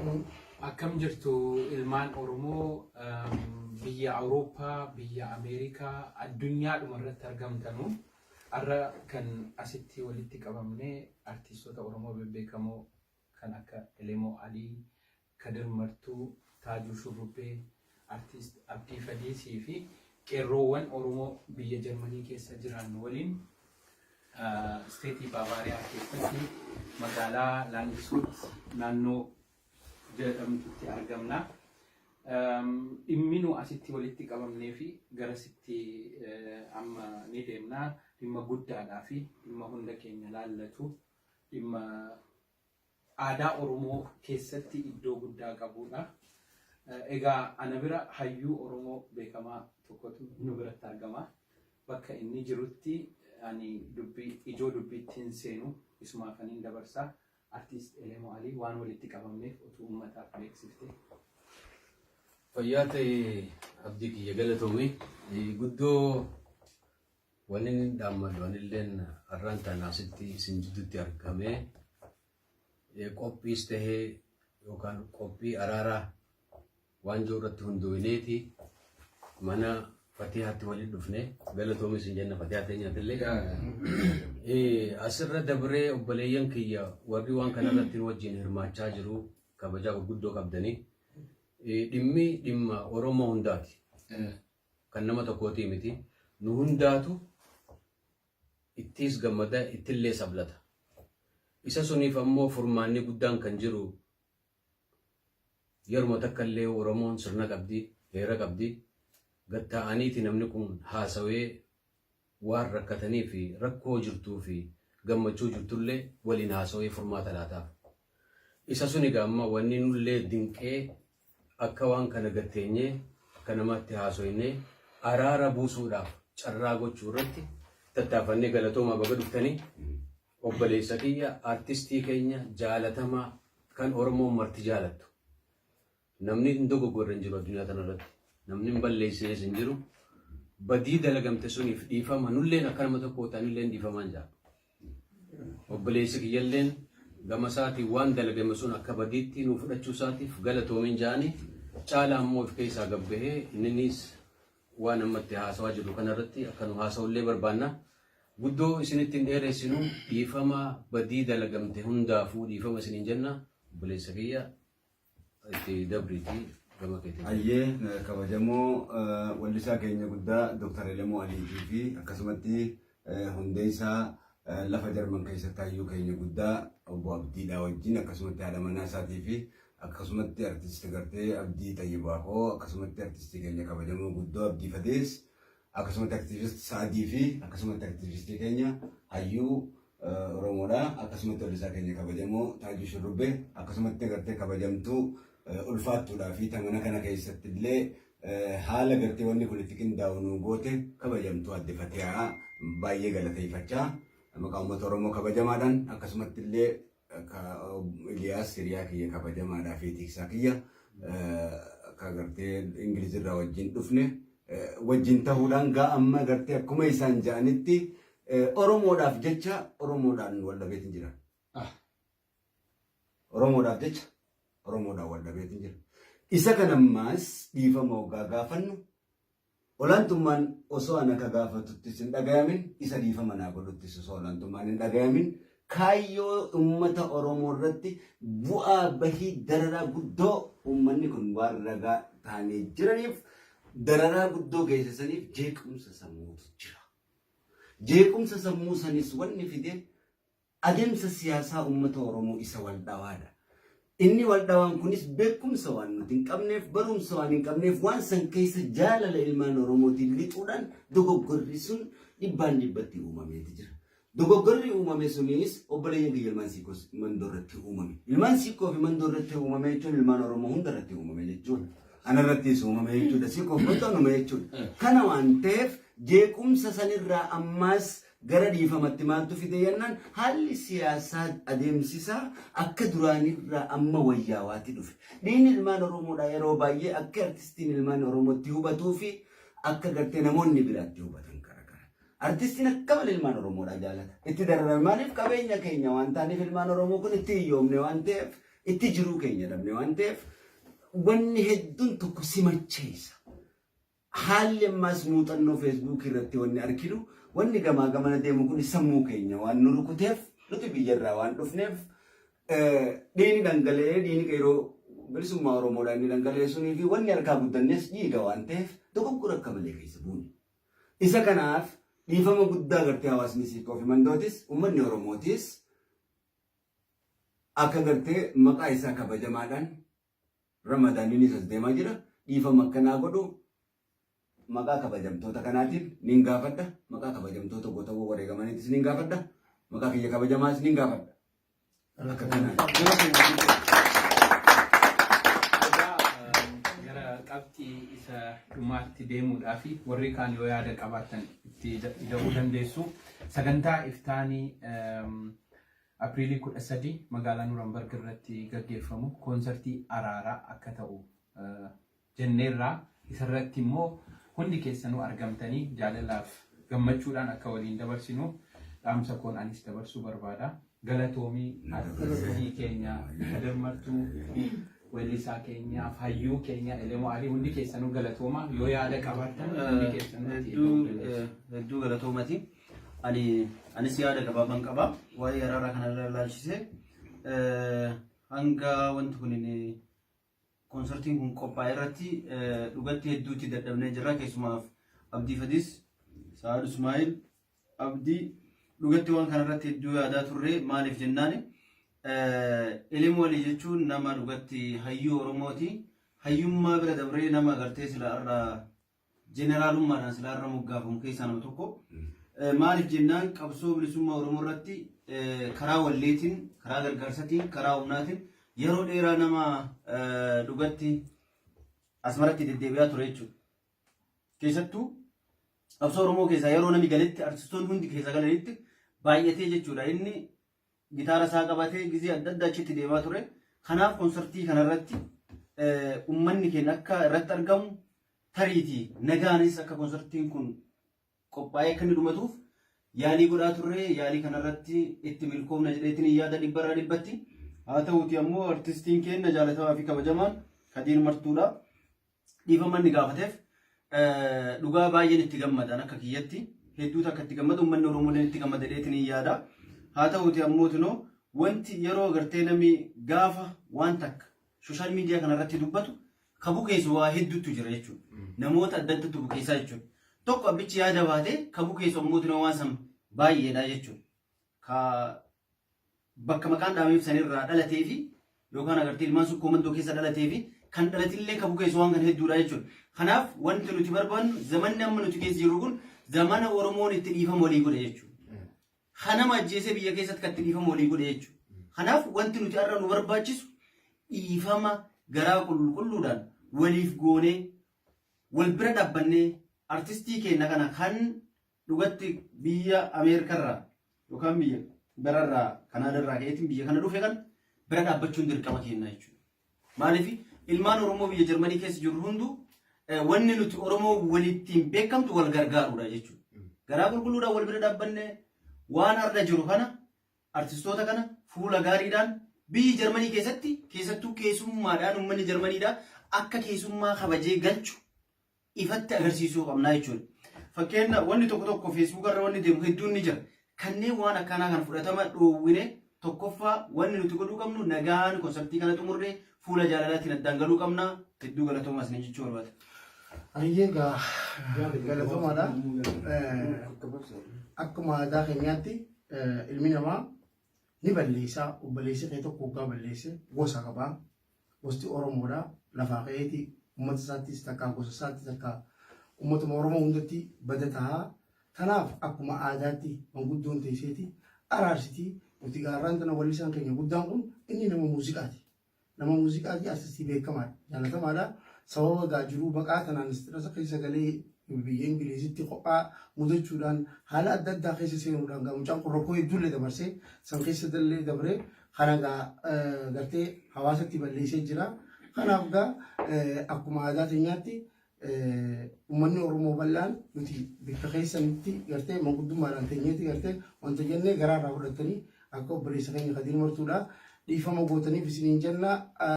Akkam jirtu ilmaan Oromoo biyya Awurooppaa, biyya Ameerikaa, addunyaadhuma irratti argamtanu har'a kan asitti walitti qabamne artiistota Oromoo bebbeekamoo kan akka Elemoo Alii, Kadir Martuu, Taajuu Shurrubbee, Artiist Abdii Fadiisii fi qeerroowwan Oromoo biyya Jarmanii keessa jiran waliin isteetii Baavaariyaa keessatti magaalaa Laandisuut naannoo jedhamtutti argamna. Dhimmi nu asitti walitti qabamnee fi garasitti amma ni deemna. Dhimma guddaadhaa fi dhimma hunda keenya laallatu dhimma aadaa Oromoo keessatti iddoo guddaa qabuudha. Egaa ana bira hayyuu Oromoo beekamaa tokkotu nu biratti argama. Bakka inni jirutti ani dubbii ijoo dubbiitti hin seenu isumaafaniin dabarsa. Artiist Elemoo Alii waan walitti qabamneef utuu uummataaf beeksifte. Fayyaa ta'e Abdii kiyya galatoomi. Guddoo Wanni inni dhaammadhu anilleen har'aan tana asitti isin jidduutti argamee qophiis tahee yookaan qophii araaraa waan jiru irratti hundooyneeti mana Fatihaatti walitti dhufne galatoomi isin jenna Fatihaa teenyaatillee. Asirra dabree obboleeyyan kiyya warri waan kana irratti nu wajjin hirmaachaa jiru kabajaa gurguddoo qabdanii dhimmi dhimma Oromoo hundaati. Kan nama tokkootii miti. Nu hundaatu ittiis gammada ittillee sablata. Isa suniif ammoo furmaanni guddaan kan jiru yeruma takka illee Oromoon sirna qabdi, heera qabdi. Gad taa'aniiti namni kun haasawee waan rakkatanii fi rakkoo jirtuu fi gammachuu jirtullee waliin haasawee furmaata laataaf. Isa sun egaa amma wanni nullee dinqee akka waan kana gad teenyee akka namaatti haasoynee araara buusuudhaaf carraa gochuu irratti tattaafannee galatoomaa baga dhuftanii obboleessa kiyya artistii keenya jaalatamaa kan Oromoon marti jaalattu. Namni hin dogoggorre hin jiru addunyaa tana irratti. Namni hin balleessines hin jiru. Badii dalagamte suniif dhiifama. Nulleen akka nama tokkooti anilleen dhiifamaan jaa. Obboleessi kiyyalleen gama isaatiin waan dalagame sun akka badiitti nuu fudhachuu isaatiif galatoomiin jaani. Caalaa immoo of keessaa gabbahee inninis waan amma itti haasawaa jirru kanarratti akka nu haasawullee barbaanna. Guddoo isinitti hin dheeressinu dhiifama badii dalagamte hundaafuu dhiifama isiniin jenna. Obboleessa kiyya itti dabriitii gama keetiin. Hayyee kabajamoo wallisaa keenya guddaa Dr. Elemoo Aliitii fi akkasumatti hundeessaa lafa Jarman keessatti hayyuu keenya guddaa obbo Abdiidhaa wajjin akkasumatti haadha manaa isaatii fi akkasumatti artisti gartee Abdii Xayyibaaqoo akkasumatti artistii keenya kabajamoo guddoo Abdii Fadees akkasumatti aktiivist Saadii fi akkasumatti aktiivistii keenya hayyuu Oromoodha. Akkasumatti wallisaa keenya kabajamoo Taajuu Shurrubbee akkasumatti gartee kabajamtuu ulfaattuudhaa fi tamana kana keessatti illee haala gartee wanni kun itti qindaa'u nu goote kabajamtuu adde Fatiyaa baay'ee galateeffachaa maqaa uummata Oromoo kabajamaadhaan akkasumatti illee Iliyaas hiriyaa kiyya kabajamaadhaa fi tiksaa kiyya ka gartee Ingilizirraa wajjin dhufne wajjin ta'uudhaan gaa amma gartee akkuma isaan ja'anitti Oromoodhaaf jecha Oromoodhaan wal dhabeetiin jira. Oromoodhaaf jecha Oromoodhaan wal dhabeetiin jira. Isa kana ammaas dhiifama hoggaa gaafannu olaantummaan osoo an akka gaafatuttis hin dhagayamin isa dhiifama naa godhuttis osoo olaantummaan hin dhagayamin kaayyoo uummata Oromoo irratti bu'aa bahii dararaa guddoo uummanni kun waan ragaa taanee jiraniif dararaa guddoo geessisaniif jeequmsa sammuutu jira. Jeequmsa sammuu sanis wanni fide adeemsa siyaasaa uummata Oromoo isa waldhawaadha. Inni waldhawaan kunis beekumsa waan nuti hin qabneef, barumsa waan hin qabneef waan san keessa jaalala ilmaan Oromootiin lixuudhaan dogoggorri sun dhibbaan dhibbatti uumameeti jira. Dogoggorri uumame sunis obboleeyyan kiyya ilmaan Siikkoo Mandoo irratti uumame. Ilmaan Siikkoo fi Mandoo irratti uumame jechuun ilmaan Oromoo hunda irratti uumame jechuudha. Ana irrattis uumame jechuudha. Siikkoo fi Mandoon uumame jechuudha. Kana waan ta'eef jeequmsa sanirraa ammaas gara dhiifamatti maaltu fide jennaan haalli siyaasaa adeemsisaa akka duraanirraa amma wayyaawaati dhufe. Dhiigni ilmaan Oromoodhaa yeroo baay'ee akka artistiin ilmaan Oromootti hubatuu fi akka gartee namoonni biraatti hubatan garagara. Artistiin akka malee ilmaan Oromoodhaa jaalata. Itti dararame maaliif qabeenya keenya waan ta'aniif ilmaan Oromoo kun itti hiyyoomne waan ta'eef Itti jiruu keenya dhabne waan ta'eef wanni hedduun tokko si macheessa. Haalli ammaas muuxannoo Feesbuukii irratti wanni arginu, wanni gamaa gamana deemu kun sammuu keenya waan nu rukuteef, nuti biyyarraa waan dhufneef, dhiigni dhangala'ee, dhiigni qeeroo bilisummaa Oromoodhaan inni dhangala'e sunii fi wanni harkaa guddannes dhiiga waan ta'eef dogoggora akka malee keessa buune. Isa kanaaf dhiifama guddaa gartee hawaasni Siikkoo fi Mandootis uummanni Oromootis akka gartee maqaa isaa kabajamaadhaan Ramadaanninis as deemaa jira. Dhiifama akkanaa godhu maqaa kabajamtoota kanaatiin nin gaafadha. Maqaa kabajamtoota gootawwan wareegamaniitis nin gaafadha. Maqaa kiyya kabajamaas nin gaafadha. Akka kanaan. Egaa gara qabxii isa dhumaatti deemuudhaa fi warri kaan yoo yaada qabaatan itti ida'uu dandeessu. Sagantaa iftaanii Apriilii 13 magaalaa Nurambarg irratti gaggeeffamu koonsartii araaraa akka ta'u jenneerra. Isarratti immoo hundi keessanuu argamtanii jaalalaaf gammachuudhaan akka waliin dabarsinu dhaamsa koon anis dabarsuu barbaada. Galatoomii artistii keenya Kadir Martuu, weellisaa keenya, hayyuu keenya Elemoo Alii, hundi keessanuu galatooma. Yoo yaada qabaattan hundi keessanuu itti ida'uu dandeessu. Hedduu galatoomati. Ani anis yaada gabaabaan qaba. Waa'ee araaraa kana irra ilaalchisee hanga wanti kun koonsartiin kun qophaa'e irratti dhugatti hedduutti dadhabnee jirra. Keessumaaf Abdii Fadis, Sa'aad Ismaa'il, Abdii dhugatti waan kana irratti hedduu yaadaa turre. Maaliif jennaan, Elemoo Alii jechuun nama dhugatti hayyuu Oromooti. Hayyummaa bira dabree nama agartee sila irraa jeneraalummaadhaan silaa irra moggaafamu keessaa nama tokko. Maaliif jennaan, qabsoo bilisummaa Oromoo irratti karaa walleetiin, karaa gargaarsatiin, karaa humnaatiin yeroo dheeraa nama dhugatti asmaratti deddeebi'aa ture jechuudha. Keessattuu qabsoo Oromoo keessaa yeroo namni galetti, artistoonni hundi keessa galanitti baay'atee jechuudha. Inni gitaara isaa qabatee gizee adda addaa achitti deemaa ture. Kanaaf konsartii kanarratti uummanni keenya akka irratti argamu, tariitii nagaanis akka konsartiin kun qophaa'ee akka inni dhumatuuf yaalii godhaa turre. Yaalii kanarratti itti milkoomna jedheetiin yaada dhibbarraa dhibbatti. Haa ta'uuti ammoo artistiin keenya jaalatamaa fi kabajamaan Kadiir Martuudha. Dhiifama inni gaafateef dhugaa baay'een itti gammadan, akka kiyyatti hedduutu akka itti gammadu, uummanni Oromoo illee itti gammada jedheetiin hin yaada. Haa ta'uuti ammoo tinoo wanti yeroo gartee namni gaafa waan takka sooshaal miidiyaa kanarratti dubbatu ka bukeessu waa hedduutu jira jechuudha. Namoota adda addaatu bukeessaa jechuudha. Tokko abbichi yaada baatee ka bukeessu ammoo tinoo waan san baay'eedha jechuudha. Ka bakka maqaan dhaameef sanirraa dhalatee fi yookaan agartee ilmaan sukkoo mandoo keessa dhalatee fi kan dhalatillee ka bukeessu waan kana hedduudha jechuudha. Kanaaf wanti nuti barbaannu, zamanni amma nuti keessa jirru kun zamana Oromoon itti dhiifama walii godhe jechuudha. Kanama ajjeesee biyya keessatti kan itti dhiifama walii godhe jechuudha. Kanaaf wanti nuti har'a nu barbaachisu dhiifama garaa qulqulluudhaan waliif goonee wal bira dhaabbannee artistii keenya kana kan dhugatti biyya Ameerikarraa yookaan biyya bararraa Kanaadarraa ka'eetiin biyya kana dhufe kan bira dhaabbachuun dirqama keenya jechuudha. Maaliif, ilmaan Oromoo biyya Jarmanii keessa jirru hunduu wanni nuti Oromoo walittiin beekamtu wal gargaaruudha jechuudha. Garaa qulqulluudhaan wal bira dhaabbannee waan arda jiru kana artistoota kana fuula gaariidhaan biyyi Jarmanii keessatti keessattuu keessummaadhaan uummanni Jarmaniidhaa akka keessummaa kabajee galchu ifatti agarsiisuu qabnaa jechuudha. Fakkeenya, wanni tokko tokko Feesbuuk irra wanni deemu hedduun ni jira. Kanneen waan akkanaa kan fudhatama dhoowwine, tokkoffaa wanni nuti godhuu qabnu nagaan konsartii kana xumurree fuula jaalalaatiin addaan galuu qabna. Hedduu galatoomaa isin jechuu barbaada. Ayyee, egaa galatoomaadha. Akkuma aadaa keenyaatti ilmi namaa ni balleessaa. Obboleessi kee tokko waggaa balleesse gosa qabaa. Gosti Oromoodha. Lafaa ka'eeti uummata isaattis takka gosa isaatti takka uummatuma Oromoo hundatti bada ta'a. Kanaaf akkuma aadaatti manguddoon teesseeti araarsitii. Nuti gaarraan tana wallisaan keenya guddaan kun inni nama muuziqaati. Nama muuziqaati, artistii beekamaadha. Jaalatamaadha. Sababa gaa jiruu baqaa tanaan istirasa keessa galee biyya Ingilizitti kophaa mudachuudhaan haala adda addaa keessa seenuudhaan gaa mucaan kun rakkoo hedduullee dabarsee san keessa dallee dabree kana gaa gartee hawaasatti balleessee jira. Kanaaf gaa akkuma aadaa teenyaatti uummanni Oromoo bal'aan nuti bakka keessanitti gartee manguddummaadhaan teenyeeti gartee wanta jennee garaarraa fudhatanii akka obboleessa keenya Kadiir Martuudha. Dhiifama gootaniif isiniin jenna.